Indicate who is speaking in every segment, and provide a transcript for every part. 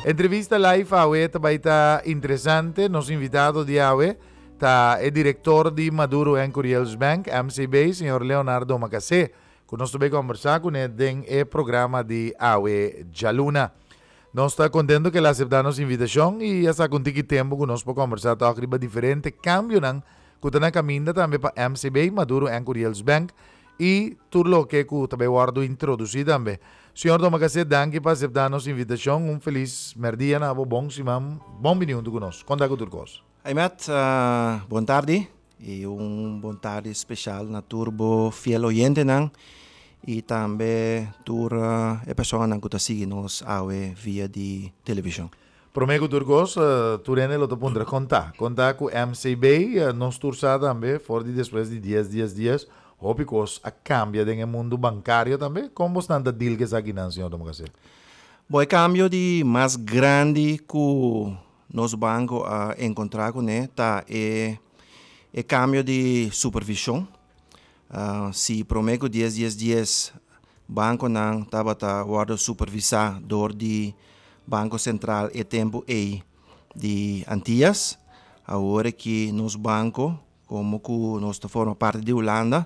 Speaker 1: Entrevista live awe ta bai ta interesante. Nos invitado di awe ta e director di Maduro en Curiels Bank, MCB, señor Leonard Domacassé, ku nos ta bai kombersá kuné den e programa di awe djaluna. Nos ta contento ku el a aceptá nos invitashon i a saka un tiki tempu ku nos por kombersá tòg riba diferente kambionan ku ta na kaminda tambe pa MCB, Maduro en Curiels Bank, i tur loke ku ta bai wòrdu introdusí tambe. Señor Domacassé, danki pa aseptá nos invitashon. Un felis mèrdia na bo, bon siman, bon bini huntu ku nos. Konta ku tur kos.
Speaker 2: Aymet, bon tardi i un bon tardi speshal na tur bo fiel oyentenan i tambe tur e personanan ku ta sigui nos awe via di televishon.
Speaker 1: Promé ku tur kos, tur hende lo ta puntra kon ta. Kon ta ku MCB? Nos tur sa tambe, for di despues di dies dies dies, hopi kos a kambia den e mundu bankario tambe. Kon bosnan ta deal ku esakinan, señor Domacassé?
Speaker 2: Bo, e kambio di mas grandi ku nos banko a enkontrá kuné ta e e kambio di supervishon. Si promé ku dies dies dies Bankonan tabata wòrdu supervisá dor di Banko Sentral e tempu ei di Antias. Awor aki nos banko, komo ku nos ta forma parti di Hulanda,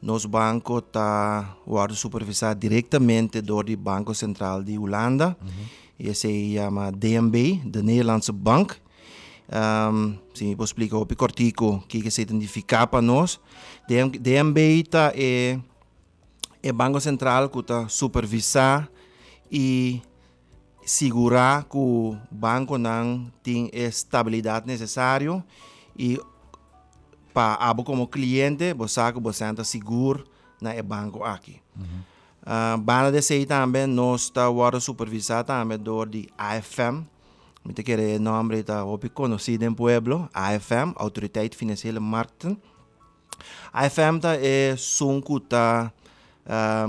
Speaker 2: nos banko ta wòrdu supervisá direktamente dor di Banko Sentral di Hulanda i esei yama DNB, De Nederlandse Bank. Si mi por splika hopi kòrtiku kiko esei ta nifiká pa nos. DNB ta e. E Banko Sentral ku ta supervisá i sigurá ku bankonan tin e stabilidat nesesario i pa abo komo kliente bo sa ku bo sèn ta sigur na e banko aki. Banda di esei tambe nos ta wòrdu supervisá tambe dor di AFM, mi ta kere e nòmber ei ta hopi konosí den pueblo, AFM, Autoriteit Financiële Markten. AFM ta esun ku ta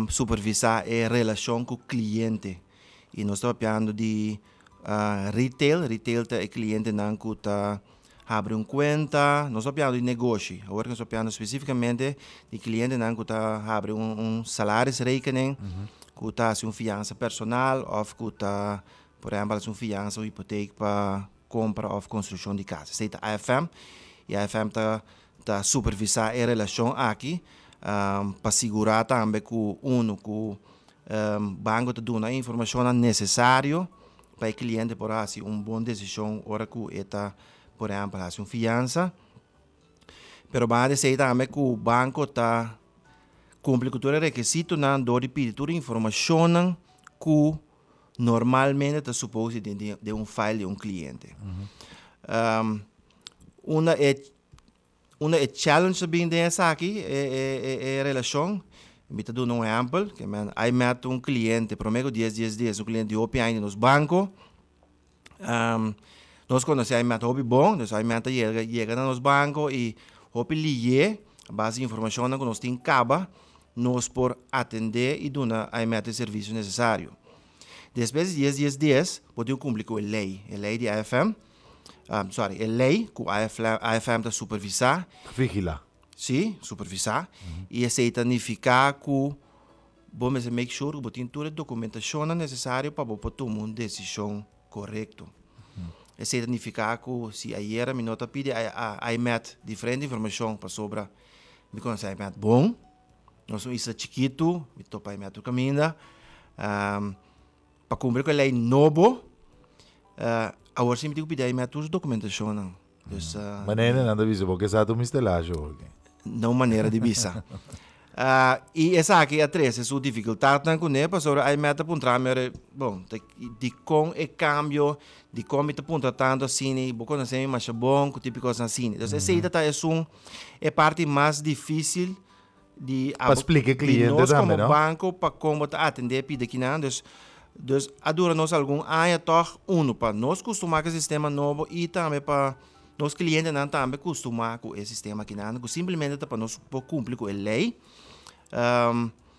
Speaker 2: supervisá e relashon ku kliente i nos ta papiando di retail, retail ta e klientenan ku ta habri un kuenta, nos ta papiando di negoshi, awor nos ta papiando spesífikamente di klientenan ku ta habri un salarisrekening, ku ta hasi un fiansa personal òf ku ta por ehèmpel hasi un fiansa, un hipotek pa kompra òf konstrukshon di kas. Esei ta AFM i AFM ta ta supervisá e relashon aki pa sigurá tambe ku unu ku banko ta duna e informashonnan nesesario pa e kliente por hasi un bon desishon ora ku e ta por ehèmpel hasi un fiansa. Pero banda di esei tambe ku banko ta kumpli ku tur e rekisitonan dor di pidi tur e informashonnan ku normalmente ta supos di den un file di un kliente. Unda e unda e challenge ta bin den esaki e e e relashon mi ta duna un ehèmpel ke men ai mèt un kliente promé ku dies dies dies un kliente di hopi aña di nos banko nos konosé ai mèt hopi bon dus ai mèt ta yega yega na nos banko i hopi liye a base di informashonnan ku nos tin kaba nos por atendé i duna ai mèt e servisio nesesario. Despues di dies dies dies bo tin ku kumpli ku e lei e lei di AFM. Sorry, e lei ku AFM ta supervisá.
Speaker 1: Ta vigilá.
Speaker 2: Sí, supervisá. I esei ta nifiká ku bo mester make sure ku bo tin tur e dokumentashonnan nesesario pa bo por tuma un desishon korekto. Esei ta nifiká ku si ayera mi no ta pidi IMET diferente informashon pasobra mi konosé IMET bon, nos un isla chikitu, mi topa IMET tur kaminda. Pa kumpli ku e lei nobo, awor si mi tin ku pidi ai mea tur su dokumentashonnan. Dus.
Speaker 1: Manera nan ta bisa bo ke sa tur mi stelashi awor ke.
Speaker 2: Na un manera di bisa. I esaki a trese su difikultatnan kuné pasobra ai mea ta puntra mi ora, bon, ta dikon e kambio, dikon mi ta puntra tantu asina i bo konosé mi masha bon ku tipo di kosnan asina. Dus esei ta ta esun e parti mas difisil di
Speaker 1: Pa splika e cliente
Speaker 2: di nos
Speaker 1: tambe,
Speaker 2: como
Speaker 1: no?
Speaker 2: banco pa con bo ta atende e pida kinan. Dus, dus a dura nos algun aña toch, uno, pa nos custuma cu e sistema nobo y tambe pa nos clientenan tambe custuma cu e sistema kinan, cu simplemente ta pa nos por cumpli cu e ley.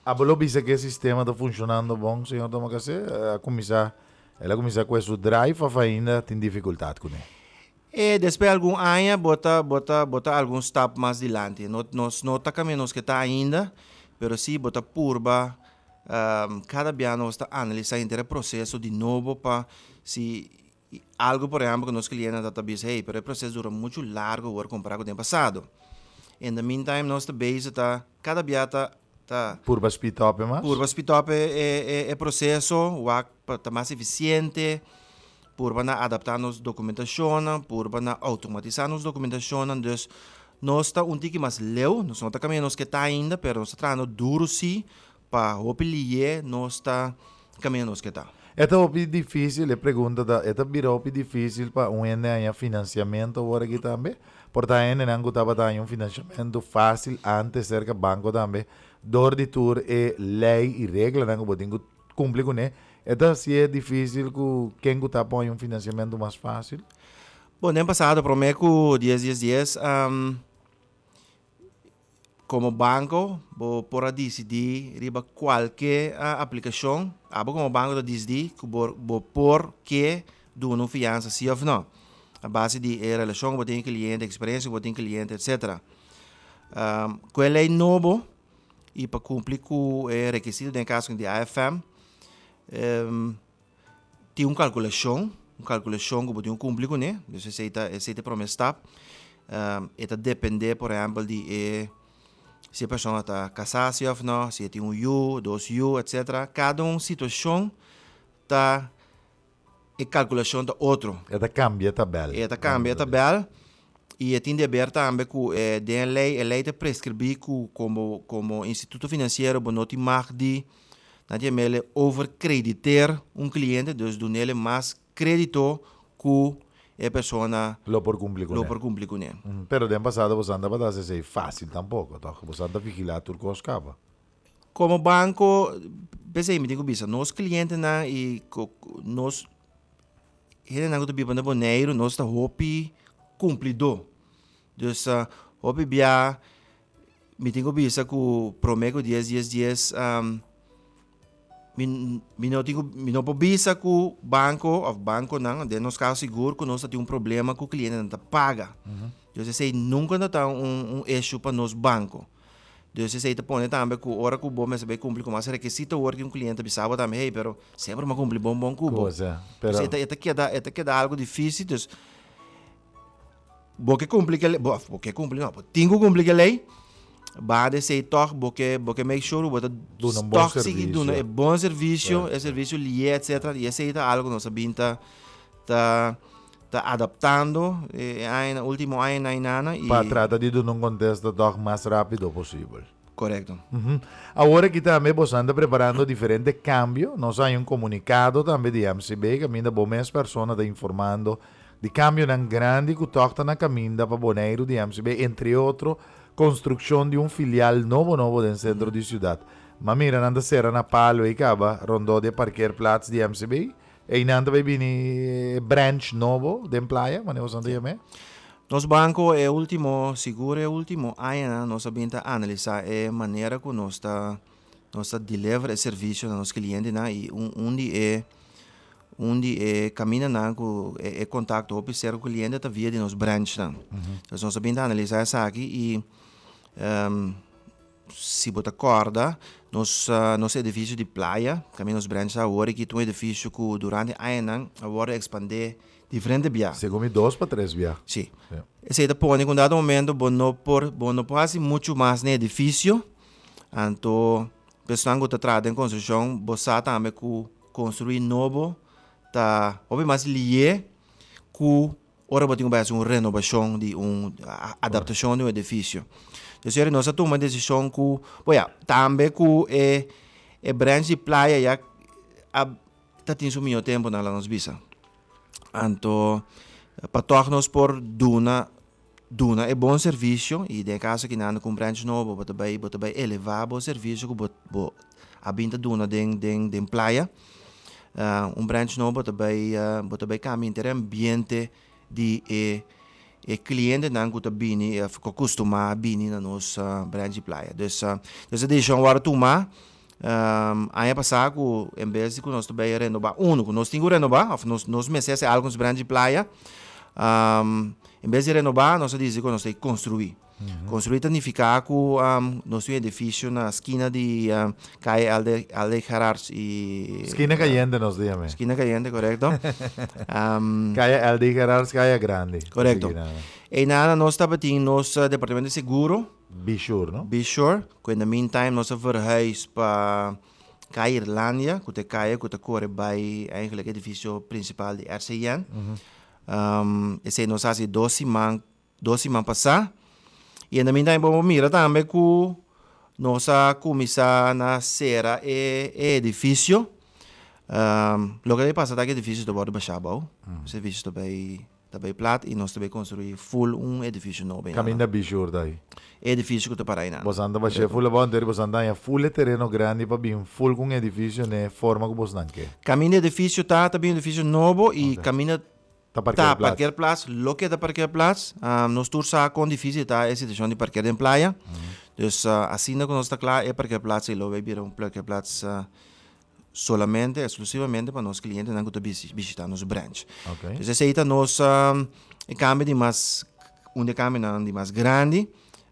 Speaker 1: Abo lo bisa cu e sistema ta funcionando bon, señor Domacassé? A cuminsa, el a cuminsa cu e su drive of ainda tin dificultad cune?
Speaker 2: E despues algun aña bo ta bo ta bo ta algun stap mas dilanti. No nos no ta kaminda nos ke ta ainda, pero si bo ta purba kada bia nos ta analisá henter e proseso di nobo pa. Si algu por ehèmpel ku nos klientenan ta ta bisa hey pero e proseso dura muchu largu awor kompará ku den pasado. In the meantime nos ta bezig ta kada bia ta ta.
Speaker 1: Purba speed up e mas.
Speaker 2: Purba speed up e e e proseso wak pa ta mas efisiente, purba na adaptá nos dokumentashonnan, purba na outomatisá nos dokumentashonnan dus nos ta un tiki mas leu, nos no ta kaminda nos ke ta ainda pero nos ta trahando duru si Pa hopi lié nos ta kaminda nos ke ta.
Speaker 1: E ta hopi difísil, e pregunta ta, e ta bira hopi difísil pa un hende haña finansiamentu awor aki tambe? Por ta hendenan ku tabata haña un finansiamentu fásil ántes serka banko tambe, dor di tur e lei i reglanan ku bo tin ku kumpli kuné, e ta hasié difísil ku ken ku ta por haña un finansiamentu mas fásil?
Speaker 2: Bon, den pasado, promé ku dies dies dies, Komo banko bo por a disidí riba kualke aplikashon. Abo komo banko ta disidí ku bo bo por ke duna un fiansa si òf nò, a base di e relashon ku bo tin ku e kliente, eksperensia ku bo tin ku e kliente, etsetera. Ku e lei nobo i pa kumpli ku e rekisito den e kaso di AFM, Tin un kalkulashon, un kalkulashon ku bo tin ku kumpli kuné, dus esei ta esei ta e promé stap. E ta dependé por ehèmpel di e si e persona ta kasá si òf nò, si e tin un yu, dos yu, etsetera. Kada un situashon ta e kalkulashon ta otro.
Speaker 1: E ta kambia e tabèl.
Speaker 2: E ta kambia e tabèl i e tin di aber tambe ku e den e lei, e lei ta preskribí ku komo komo instituto finansiero bo no tin mag di Nan tin mele overcrediteer un cliente, dus dunele mas credito cu e persona
Speaker 1: Lo por cumpli
Speaker 2: cune. lo por cumpli cune.
Speaker 1: Pero den pasado boso tabata haci esey facil tampoco, toch? Boso ta vigila tur cos caba.
Speaker 2: Como banco, p'esey mi tin cu bisa, nos clientenan y nos hendenan cu ta biba na Boneiru, nos ta hopi cumplidor. Dus hopi bia Mi tin ku bisa ku promé ku dies dies dies mi mi no tin ku mi no por bisa ku banko òf bankonan den nos kaso sigur ku nos ta tin un problema ku klientenan ta paga. Dus esei nunka no ta un un issue pa nos banko. Dus esei ta pone tambe ku ora ku bo mester bai kumpli ku mas rekisito awor ki un kliente ta bisa bo tambe hey pero semper mi a kumpli bon bon ku bo.
Speaker 1: Pero
Speaker 2: e ta e ta keda e ta keda algu difisil dus. Bo ke kumpli ke lei, bo bo ke kumpli no, bo tin ku kumpli ke lei, ba de esei tòg bo ke bo ke make sure ku bo ta
Speaker 1: Duna un bon
Speaker 2: tòg sigui duna
Speaker 1: servisio.
Speaker 2: e bon servisio,
Speaker 1: Right,
Speaker 2: e servisio lié etcetera, i esei ta algu ku nos a bin ta ta ta adaptando e añanan ultimo añanan ainana i.
Speaker 1: Pa trata di duna un kontesta tòg mas rápido posibel.
Speaker 2: Korekto.
Speaker 1: Awor aki tambe boso anda preparando diferente kambio, nos a haña un komunikado tambe di MCB kaminda bo mes persona ta informando Di kambionan grandi ku tòg ta na kaminda pa Boneiru di MCB, entre otro konstrukshon di un filial nobo nobo den sentro di siudat. Ma mira nan ta sera na palo ei kaba rondó di e parkeerplaats di MCB. Einan ta bai bini e branch nobo den playa, manera boso nan ta yam'é.
Speaker 2: Nos banko e ultimo, sigur e ultimo añanan nos a bin ta analisá e manera ku nos ta nos ta deliver e servisio na nos klientenan i un un di e Un di e kamindanan ku e kontakto hopi ser ku kliente ta via di nos branchnan. Entonces nos a bin ta analisá esaki i si bo ta kòrda nos nos edifisio di Playa, kaminda nos branch ta awor aki ta un edifisio ku durante añanan a wòrdu ekspandé diferente bia.
Speaker 1: Segun mi dos pa tres bia.
Speaker 2: Si. Esei ta pone ku un dado momento bo no por bo no por hasi muchu mas na e edifisio, anto personanan ku ta traha den konstrukshon bo sa tambe ku Construi nobo ta hopi mas lié cu ora bo tin cu bay haci un renobacion di un adaptacion di un edificio. Entonces yori nos a tuma e decision cu, bo ya, tambe cu e e branch di playa ya a ta tin su miho temponan laga nos bisa. Anto pa tog nos por duna duna e bon servisio i den e kaso aki nan ku un branch nobo bo ta bai bo ta bai elevá bo servisio ku bo bo a bin ta duna den den den playa un branch nobo ta bai bo ta bai kambia henter e ambiente di e e klientenan ku ta bini òf ku a kustumá bini na nos branch di playa dus e desishon wòrdu tumá aña pasá ku en bes di ku nos ta bai renobá unu ku nos tin ku renobá òf nos nos mester hasi algu ku nos branch di playa en bes di renobá nos a disi ku nos ta konstruí. Konstruí ta nifiká ku nos tin un edifisio na skina di Kaya Alde Gerards i.
Speaker 1: Skina Kayente nos ta yam'é.
Speaker 2: Skina Kayente, korekto.
Speaker 1: Kaya Alde Gerards, Kaya Grandi.
Speaker 2: Korekto. Einan nos tabatin nos departamento di seguro.
Speaker 1: Be Sure, no?
Speaker 2: Be Sure, ku in the meantime nos a verhuis pa Kaya Irlandia, ku ta e kaya ku ta kore bai eigenlijk edifisio prinsipal di RCN. Esei nos a hasi dos siman dos siman pasá. I en de meantime bo por mira tambe ku nos a kuminsá na sera e e edifisio. Loke ta pasa ta ku e edifisio ta wòrdu bashá abou. E edifisio ta bai ta bai plat i nos ta bai konstruí ful un edifisio nobo einan.
Speaker 1: Kaminda Bishur ta ei?
Speaker 2: E edifisio ku ta para einan.
Speaker 1: Bosan ta bash'é ful abou anto bosan ta haña ful e tereno grandi pa bin ful ku un edifisio n'e forma ku bosnan ke.
Speaker 2: Kaminda edifisio ta ta bin un edifisio nobo i kaminda
Speaker 1: Ta parkeerplaats.
Speaker 2: Ta parkeerplaats, loke ta parkeerplaats. Nos tur sa kon dificil ta e situacion di parkeer den playa. Dus asina ku nos ta kla e parkeerplaats ei lo bay bira un parkeerplaats solamente, exclusivamente pa nos clientenan ku ta bishita nos branch. Dus esei ta nos e cambio di mas, un di e cambionan di mas grandi.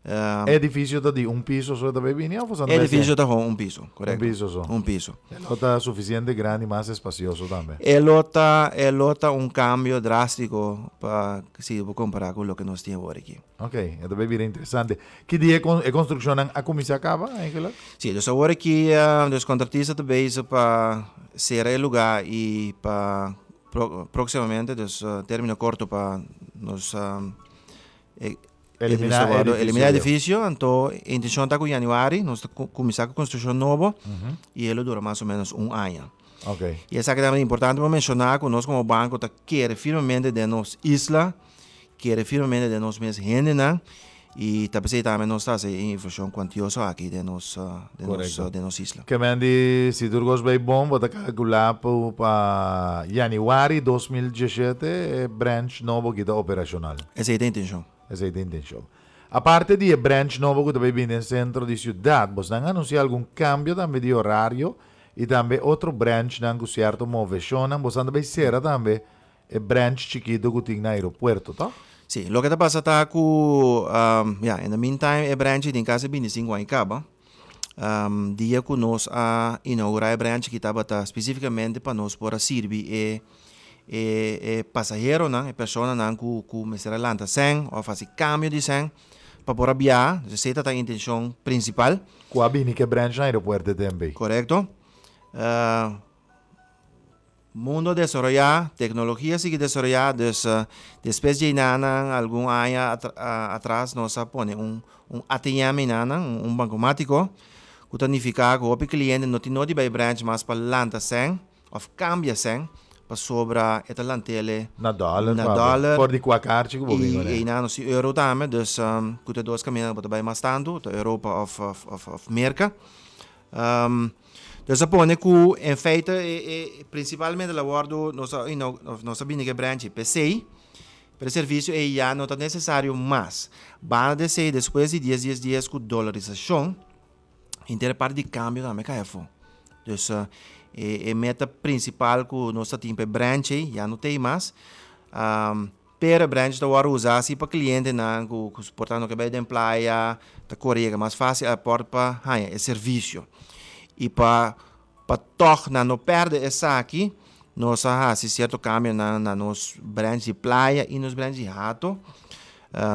Speaker 1: E edificio ta di un piso so ta bay bini of
Speaker 2: E edificio ta gewoon un piso, correcto.
Speaker 1: Un piso so.
Speaker 2: Un piso.
Speaker 1: E lo ta suficiente grandi mas espacioso tambe.
Speaker 2: E lo ta, e lo ta un cambio drastico pa si bo compara cu loke nos tin awor aki.
Speaker 1: Ok, e ta bay bira interesante. Ki dia e construccionnan a cuminsa caba eigenlijk?
Speaker 2: Si, dus awor aki dus contratista ta bezig pa cera e lugar y pa proximamente, dus termino corto pa nos
Speaker 1: E Eliminá e edifisio.
Speaker 2: Eliminá e edifisio, anto e intencion ta ku januari nos ta kuminsá ku konstrukshon nobo i e lo dura mas o ménos un aña.
Speaker 1: I
Speaker 2: esaki tambe ta importante pa menshoná ku nos komo banko ta kere firmemente den nos isla, kere firmemente den nos mes hendenan i ta p'esei tambe nos ta hasi e invershon kuantioso aki den nos den nos isla.
Speaker 1: Ke men di si tur kos bai bon bo ta kalkulá pa januari 2017 e branch nobo aki ta operashonal.
Speaker 2: Esei ta intenshon.
Speaker 1: Esei ta intenshon. Aparte di e branch nobo ku ta bai bini den sentro di siudat, bosnan a anunsiá algun kambio tambe di orario i tambe otro branchnan ku sierto moveshonnan. Bosnan ta bai sera tambe e branch chikito ku tin na aeropuerto, tòg?
Speaker 2: Sí, loke ta pasa ta ku, ya, in the meantime e branch tin kasi bintisinku aña kaba. Dia ku nos a inougurá e branch aki tabata spesífikamente pa nos por a sirbi e e e pasaheronan, e personanan ku ku mester a lanta sèn òf hasi kambio di sèn pa por a biaha. Esei ta ta e intenshon prinsipal.
Speaker 1: Ku a bini ku e branch na aeropuerto e tempu ei.
Speaker 2: Korekto. Mundo a desaroyá, teknologia a sigui desaroyá, dus despues dje enanan algun aña atras nos a pone un un ATM enanan, un bankomátiko, ku ta nifiká ku hopi kliente no tin nodi bai branch mas pa lanta sèn òf kambia sèn pasobra e ta lant'ele
Speaker 1: Na dòler na dòler. For di kua karchi ku bo bin
Speaker 2: kuné. I einan nos tin euro tambe, dus ku ta e dos kaminda ku bo ta bai mas tantu, ta Europa òf òf Merka. Dus a pone ku en feite e e prinsipalmente la wòrdu nos a nos a bini ku e branchi p'esei, pero e servisio ei ya no ta nesesario mas. Banda di esei despues di dies dies dies ku dolarisashon henter e parti di kambio tambe kai afó. Dus e e meta prinsipal ku nos ta tin pa e branchi ei ya no t'ei mas. Pero e branch ta wòrdu usá si pa klientenan ku por ta no ke bai den playa, ta kore yega mas fásil airport pa haña e servisio. I pa pa tòg nan no pèrdè esaki, nos a hasi sierto kambionan na nos branch di playa i nos branch di Hato.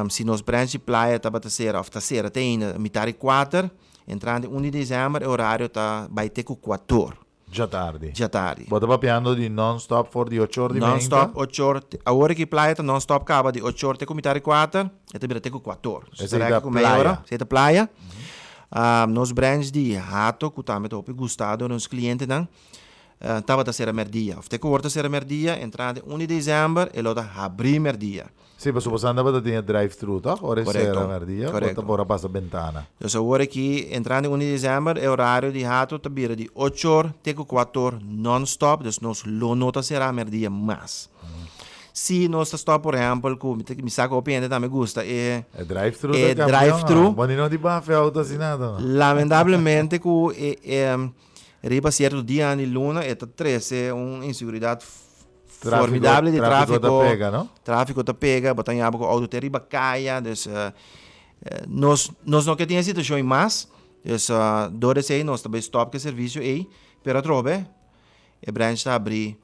Speaker 2: Si nos branch di playa tabata sera òf ta sera te ainda mitar di kuater, entrante un di desèmber e orario ta bai te ku kuator.
Speaker 1: Djatardi.
Speaker 2: Djatardi.
Speaker 1: Bo ta papiando di non-stop for di ocho or di meinta?
Speaker 2: Non-stop ocho or. Awor aki playa ta non-stop kaba di ocho or te ku mitar di kuater, e ta bira te ku kuator.
Speaker 1: Esei ta playa.
Speaker 2: Esei ta playa. Nos branch di Hato, ku tambe ta hopi gusta dor nos klientenan, tabata sera mèrdia. Of te ku awor ta sera mèrdia, entrante un di desèmber e lo ta habrí mèrdia.
Speaker 1: Sí, pasobra boso tabata tin e drive-thru, toch? Ora e sera merdia, bo ta por a pasa bentana.
Speaker 2: Dus awor aki, entrando un di december, e orario di Hato ta bira di ocho or te ku kuater or non-stop, dus nos lo no ta sera merdia mas. Si nos ta stop, por ehempel, ku mi sa ku hopi hende tambe gusta e
Speaker 1: E drive-thru
Speaker 2: e
Speaker 1: ta campeon,
Speaker 2: drive-thru.
Speaker 1: Bo no di bafe auto asina no?
Speaker 2: Lamentablemente ku e riba sierto dianan di luna e ta trese un inseguridat formidable di
Speaker 1: tráfico. Tráfico ta pega, no?
Speaker 2: Tráfico ta pega, bo ta ñaba cu auto te riba caya, dus Nos nos no ke tin e situashon ei mas, dus dor esei nos ta bai stòp ku e servisio ei, pero atrobe e branch ta habrí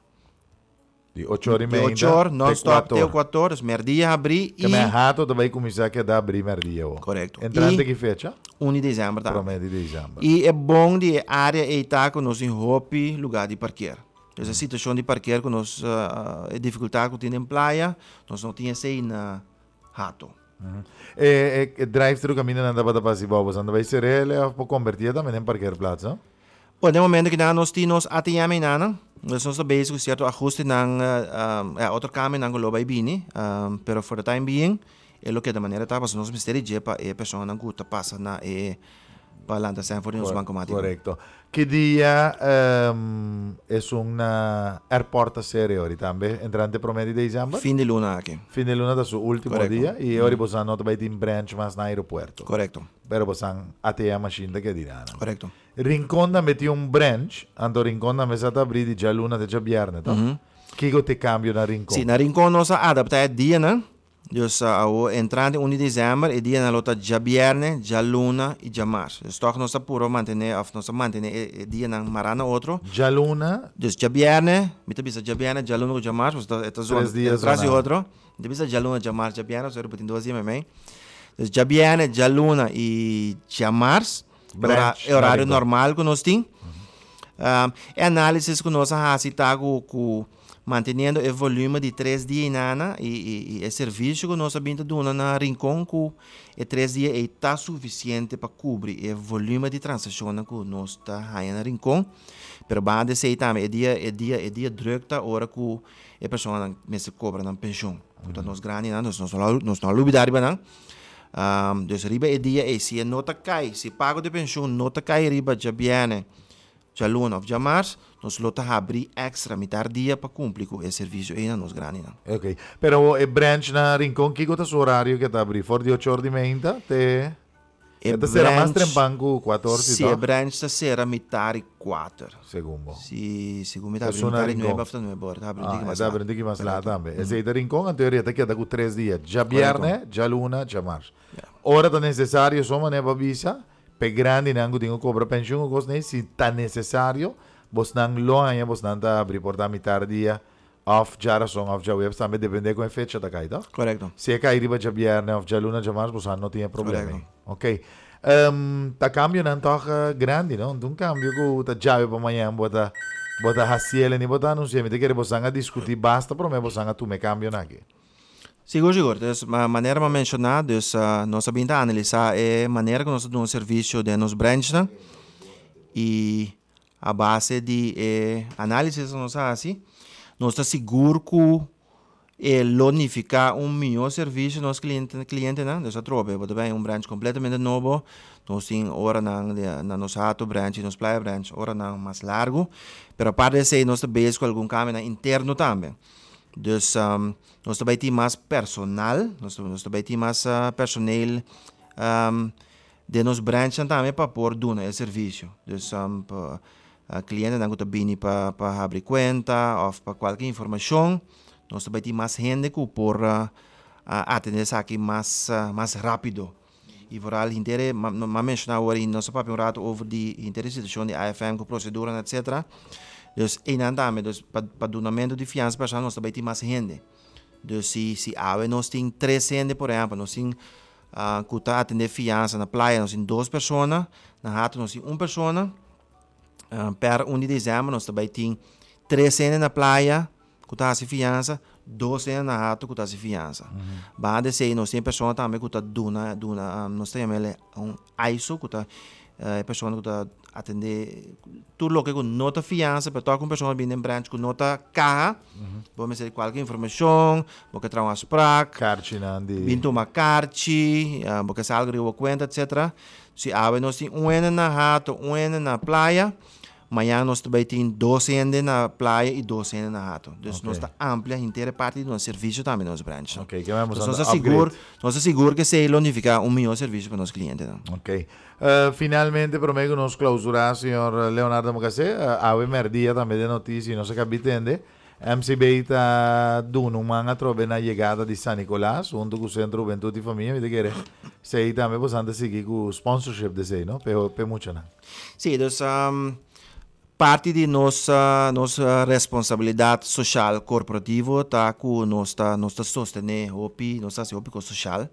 Speaker 1: Di ocho or i
Speaker 2: di
Speaker 1: meinta
Speaker 2: ocho or
Speaker 1: te
Speaker 2: nònstòp
Speaker 1: kuater
Speaker 2: te
Speaker 1: or.
Speaker 2: kuater or, dus mèrdia habrí
Speaker 1: Ke men
Speaker 2: i
Speaker 1: hato ta bai kuminsá keda habrí mèrdia awor.
Speaker 2: Korekto.
Speaker 1: Entrante
Speaker 2: I
Speaker 1: ki fecha?
Speaker 2: un di desèmber tambe.
Speaker 1: Promé di desèmber.
Speaker 2: I e bon di e área ei ta ku nos tin hopi lugá di parker. Dus e situashon di parker ku nos e difikultat ku tin den playa, nos no tin esei na Hato.
Speaker 1: E e drive-thru kaminda nan tabata pasa i bou, boso nan ta bai ser'el òf por kombertié tambe den parkeerplaats, no?
Speaker 2: Bueno, den momento ki nan nos tin nos ATM einan, nos nos ta bezig ku sierto ahustenan, ya otro kambionan ku lo bai bini, pero for the time being e lo keda manera ta pasobra nos mester di dje pa e personanan ku ta pasa na e pa lanta sèn for di nos bankomatiko.
Speaker 1: Korekto. Ki dia esun na airport ta sere ori tambe? Entrante prome di december?
Speaker 2: Fin di luna aki.
Speaker 1: Fin di luna ta su ultimo
Speaker 2: Korekto.
Speaker 1: dia y ori bosan no ta bay tin branch mas na aeropuerto.
Speaker 2: Korekto.
Speaker 1: Pero bosan ATM machine ta keda nan.
Speaker 2: Korekto.
Speaker 1: Rincon tambe tin un branch, anto Rincon tambe sa ta abri di djaluna te djabierne, to? Kiko ta e cambio na Rincon?
Speaker 2: Si, na Rincon nos a adapta e dianan. Dus awor entrante un di december e dianan lo ta djabierne, djaluna y djamars. Dus tog nos ta puro mantene of nos ta mantene e dianan mara na otro.
Speaker 1: Djaluna.
Speaker 2: Dus djabierne, mi ta bisa djabierne, djaluna cu djamars pasobra e ta zona,
Speaker 1: Tres dia
Speaker 2: e ta tras di
Speaker 1: zona.
Speaker 2: otro. Mi ta bisa djaluna, djamars, djabierne pasobra bo tin dos dia meimei. Dus djabierne, djaluna y djamars
Speaker 1: Branch
Speaker 2: e horario
Speaker 1: na Rincon.
Speaker 2: normal cu nos tin. E analisis cu nos a haci ta cu cu Manteniendo e volume di tres dia inana y e servicio cu nos a bin ta duna na Rincon cu e tres dia ey ta suficiente pa cubri e volume di transaccionnan cu nos ta haya na Rincon. Pero banda di esey tambe e dia e dia e dia druk ta ora cu e personanan mester cobra nan pensioen cu ta nos grandinan nos nos no a lubida riba nan. Dus riba e dia ey si e no ta cay si e pago di pensioen no ta cay riba djabierne Djaluna of djamars, nos lo ta habri extra mitar dia pa cumpli cu e servicio ey na nos grandinan.
Speaker 1: Ok. Pero awor e branch na Rincon kico ta su horario ke ta habri? For di ocho or di meinta te
Speaker 2: E
Speaker 1: E ta cera mas
Speaker 2: branch,
Speaker 1: trempan cu cuator si
Speaker 2: si e
Speaker 1: toch?
Speaker 2: branch ta cera mitar y cuater.
Speaker 1: Segun bo.
Speaker 2: Si, segun mi ta habri
Speaker 1: Esun na
Speaker 2: mitar y nuebe
Speaker 1: Rincon.
Speaker 2: of ta nuebe ora. Ta habri un
Speaker 1: Ah,
Speaker 2: tiki
Speaker 1: e
Speaker 2: mas
Speaker 1: ta
Speaker 2: laat.
Speaker 1: habri un tiki mas laat
Speaker 2: Correcto.
Speaker 1: tambe. Esey ta Rincon, anto e ta keda cu tres dia.
Speaker 2: Correcto.
Speaker 1: Djabierne, djaluna, djamars.
Speaker 2: Ya.
Speaker 1: Ora ta necesario so manera pa bisa. P'e grandinan ku tin ku kobra penshun ku kos nei, si ta nesesario, bosnan lo haña, bosnan ta abri porta mitar dia òf djarason òf djaweps tambe, dependé kon e fecha ta kai, toh?
Speaker 2: Korekto.
Speaker 1: Si e kai riba djabièrnè òf djaluna, djamars, bosnan no tin e problema ei.
Speaker 2: Korekto.
Speaker 1: Oké. Ta kambionan tòg grandi, no? Un kambio ku ta djawe pa mañan bo ta bo ta hasiel ni bo ta anunsi'é. Mi ta kere bosnan a diskutí basta promé bosnan a tuma e kambionan aki.
Speaker 2: Sigur, sigur. Dus, manera mi a menshoná, dus nos a bin ta analisá e manera ku nos ta duna servisio den nos branchnan i a base di e análisis ku nos a hasi, nos ta sigur ku e lo nifiká un mihó servisio na nos klientenan. Dus atrobe bo ta bai un branch kompletamente nobo, nos tin oranan na nos Hato branch i nos Playa branch oranan mas largu, pero aparte di esei nos ta bezig ku algun kambionan interno tambe. Dus nos ta bai tin mas personal, nos nos ta bai tin mas personeel den nos branchnan tambe pa por duna e servisio. Dus pa klientenan ku ta bini pa pa habri kuenta òf pa kualke informashon, nos ta bai tin mas hende ku por atendé esaki mas mas rápido. I vooral henter e, m'a menshoná awor i nos a papia un rato over di henter e situashon di AFM ku proseduranan etcetera. Dus einan tambe, dus pa pa dunamentu di fiansa personal nos ta bai tin mas hende. Dus si si awe nos tin tres hende por ehèmpel, nos tin ku ta atendé fiansa na playa nos tin dos persona, na Hato nos tin un persona, per un di desèmber nos ta bai tin tres hende na playa, ku ta hasi fiansa, dos hende na hato ku ta hasi fiansa. Banda di esei nos tin e persona tambe ku ta duna duna nos ta yama el un aiso ku ta e persona ku ta atendé tur loke ku no ta fiansa pero tòg un persona bini den branch ku no ta kaha, bo mester di kualke informashon, bo ke traha un afsprak,
Speaker 1: Karchinan di.
Speaker 2: bin tuma karchi, bo ke sa algu riba bo kuenta etcetera. Si awe nos tin un hende na hato, un hende na playa. Mañan nos ta bay tin dos hende na playa y dos hende na Hato. Dus nos ta amplia henter e parti di nos servicio tambe na nos branch.
Speaker 1: Ok, ke men
Speaker 2: Dus
Speaker 1: boso
Speaker 2: nos
Speaker 1: ta
Speaker 2: ta sigur,
Speaker 1: upgrade.
Speaker 2: nos ta sigur ke esey lo nifica un mihor servicio pa nos clientenan.
Speaker 1: Ok. Finalmente prome ku nos clausura señor Leonardo Mocasé, awe merdia tambe den noticia y nos a kabi tende. MCB ta duna un man atrobe na yegada di San Nicolas hunto cu Centro Hubentud y Famia. Mi ta kere esey tambe boso ta sigui cu sponsorship di esey, no? P'e muchanan.
Speaker 2: Sí, dus parti di nos nos responsabilidad social corporativo ta cu nos ta nos ta sostene hopi, nos ta haci hopi cos social.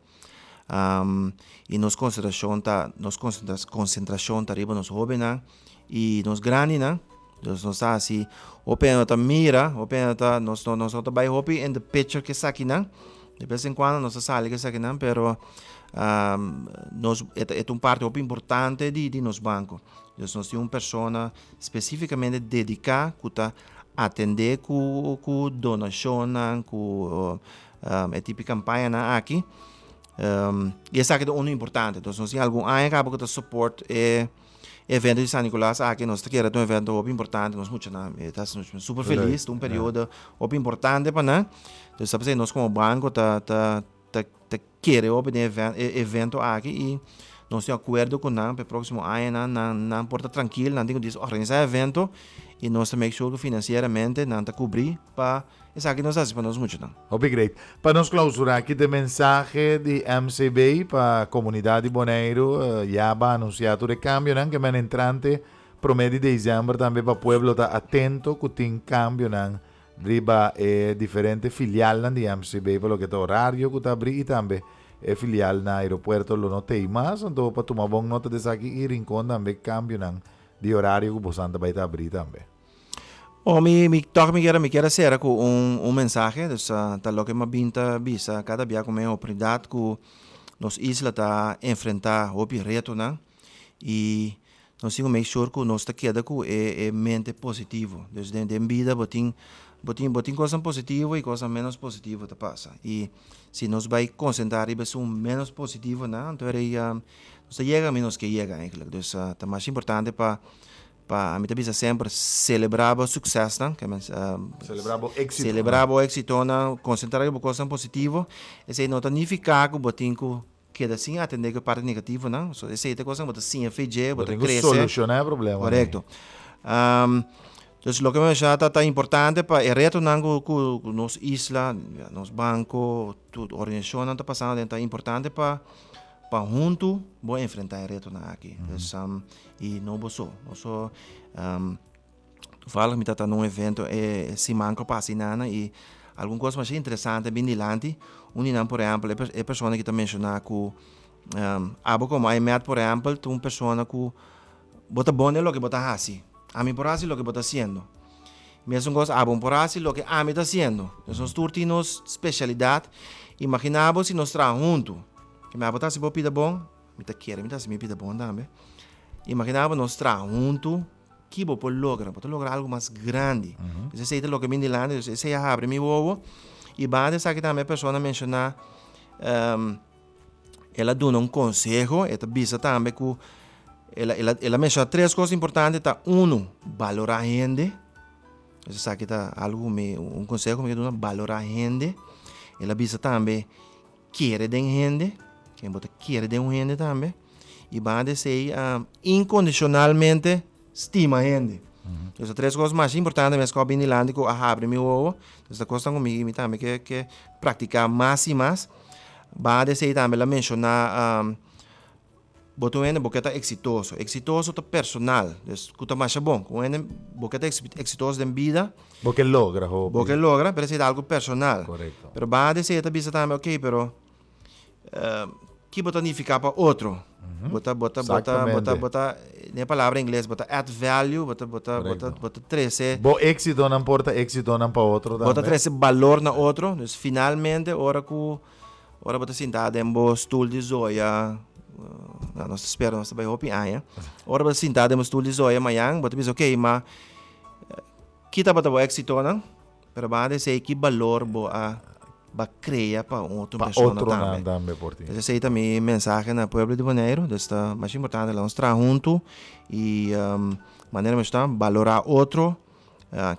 Speaker 2: Y nos concentracion ta nos concentracion ta riba nos hobennan y nos grandinan. Dus nos ta hasi hopi hende no ta mira, hopi hende ta nos no nos no ta bai hopi in the picture ku esakinan. De bes en cuando nos ta sali ku esakinan pero nos e ta e ta un parti hopi importante di di nos banko. Dus nos tin un persona spesífikamente dediká ku ta atendé ku ku donashonnan ku e tipo di kampañanan aki. I esaki ta unu importante. Dus nos tin algun aña kaba ku ta support e. Evento di San Nicolas aki nos ta kere ta un evento hopi importante, nos muchanan ta super feliz, ta un periodo hopi importante pa nan. Entonces ta p'esei nos como banco ta ta ta ta kere hopi den e evento aki y nos tin acuerdo cu nan pa e proximo añanan nan nan por ta trankil, nan tin cu djis organisa e evento y nos ta make sure cu financieramente nan ta cubri pa Esaki nos hasi pa nos muchanan.
Speaker 1: Hopi great. Pa nos clausura aki ta e mensahe di MCB pa comunidad di Boneiru. Ya ba anuncia tur e cambionan ke men entrante prome di december tambe pa pueblo ta atento cu tin cambionan riba e diferente filialnan di MCB pa loke ta horario cu ta abri y tambe e filial na aeropuerto lo no tey mas. Anto pa tuma bon nota di esaki y Rincon tambe cambionan di horario cu bosan ta bay ta abri tambe.
Speaker 2: Oh, mi, mi tòg mi kier, mi kier a sera ku un, un mensahe, dus ta loke mi a bin ta bisa kada bia ku mi oportunidat ku nos isla ta enfrentá hopi retonan i nos tin ku make sure ku nos ta keda ku e, e mente positivo. Dus den, den bida bo tin, bo tin, bo tin kosnan positivo i kosnan ménos positivo ta pasa i si nos bai konsentrá riba esun ménos positivonan anto e rei nos ta yega kaminda nos ke yega eigentlik. Dus ta mas importante pa Pa mi ta bisa semper, selebrá bo suksesnan, ke men
Speaker 1: Selebrá bo éksitonan.
Speaker 2: Selebrá bo éksitonan, konsentrá riba bo kosnan positivo. Esei no ta nifiká ku bo tin ku keda sin atendé ku e parti negativonan. So esei ta kosnan ku bo ta siña fe dje, bo
Speaker 1: ta
Speaker 2: krese. Bo
Speaker 1: tin ku solushoná e problemanan.
Speaker 2: Korekto. Dus loke mi menshoná ta ta importante pa e retonan ku ku nos isla, nos banko, tur organisashonnan ta pasando aden ta importante pa Pa huntu bo enfrentá e retonan aki. Dus, i no bo so. No so, toevallig mi tabata na un evento e siman ku a pasa inana i algun kos masha interesante a bin dilanti. Un di nan por ehèmpel e persona ki ta menshoná ku abo komo IMET por ehèmpel ta un persona ku bo ta bon den loke bo ta hasi. Ami por hasi loke bo ta hasiendo. Mesun kos abo por hasi loke ami ta hasiendo. Entonces nos tur tin nos spesialidat. Imaginá bo si nos traha huntu. Ke mi abo ta hasi bo pida bon, mi ta kere mi ta hasi mi pida bon tambe. Imaginá bo nos traha huntu, ki bo por logra? Bo ta logra algu mas grandi. Entonces esei ta loke bin dilanti, entonces esei a habri mi wowo. I banda esaki tambe e persona a menshoná, El a duna un konseho, e ta bisa tambe ku el a, el a, el a menshoná tres kos importante, ta unu, balorá hende. Esaki ta algu ku mi, un konseho ku mi ke duna, balorá hende. El a bisa tambe, kere den hende, ken bo ta kere den un hende tambe. I banda esei, inkondishonalmente stima hende. Entonces tres kos mas importante mes ku a bini dilanti ku a habri mi wowo. Entonces ta kosnan ku mi mi tambe ke ke praktiká mas i mas. Banda esei tambe el a menshoná bo ta un hende bo ke ta eksitoso. Eksitoso ta personal, dus ku ta masha bon. Ku un hende bo ke ta eksitoso den bida.
Speaker 1: Bo ke logra hopi.
Speaker 2: Bo ke logra, pero esei ta algu personal.
Speaker 1: Korekto.
Speaker 2: Pero banda esei e ta bisa tambe oke pero Ki bo ta nifiká pa otro? Bo ta, bo ta, bo ta, bo ta, bo ta, den e palabra ingles, bo ta add value, bo ta, bo ta, bo ta, bo ta trese.
Speaker 1: Bo éksitonan por ta éksitonan pa otro tambe.
Speaker 2: Bo ta trese balor na otro. Dus finalmente ora ku, ora bo ta sintá den bo stul di zoya, nos ta spera nos ta bai hopi aña. Ora bo ta sintá den bo stul di zoya mañan, bo ta bisa okey, ma ki tabata bo éksitonan? Pero banda esei ki balor bo a ba crea pa un otro
Speaker 1: Pa
Speaker 2: persona
Speaker 1: otronan
Speaker 2: tambe.
Speaker 1: tambe por tin.
Speaker 2: Entonces esei ta mi mensahe na pueblo di Boneiru. Dus ta mas importante laga nos traha huntu y manera mi sta balora otro,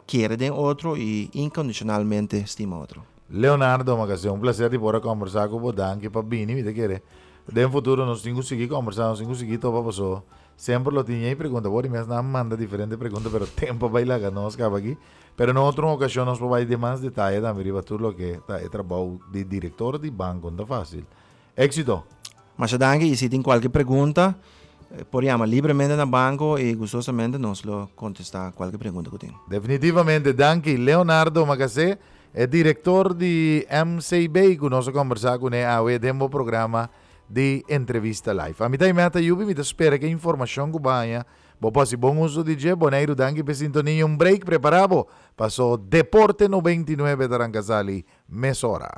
Speaker 2: kere den otro y incondicionalmente stima otro.
Speaker 1: Leonardo Macasé, un placer di por a combersa cu bo. Danki pa bini. Mi ta kere. Den futuro nos tin ku sigui kombersá, nos tin ku sigui topa paso semper lo tin ñei pregunta. Bo di mes nan manda diferente pregunta pero tempo a bai laga nos kaba aki. Pero na otro okashon nos por bai den mas detaye tambe riba tur loke ta e trabou di direktor di banko. No ta fásil. Éxito!
Speaker 2: Masha danki y si tin cualke pregunta por yama libremente na banco y gustosamente nos lo contesta cualke pregunta cu tin.
Speaker 1: Definitivamente danki Leonardo Macasé, e director di MCB cu nos a conversa cune awe den bo programa di Entrevista Live. Ami ta Imeta Yubi, mi ta spera cu e informacion cu bo haña bo por haci bon uso di dje. Boneiru danki p'e sintonia y un break prepara bo paso Deporte 99 ta ranca sali mesora.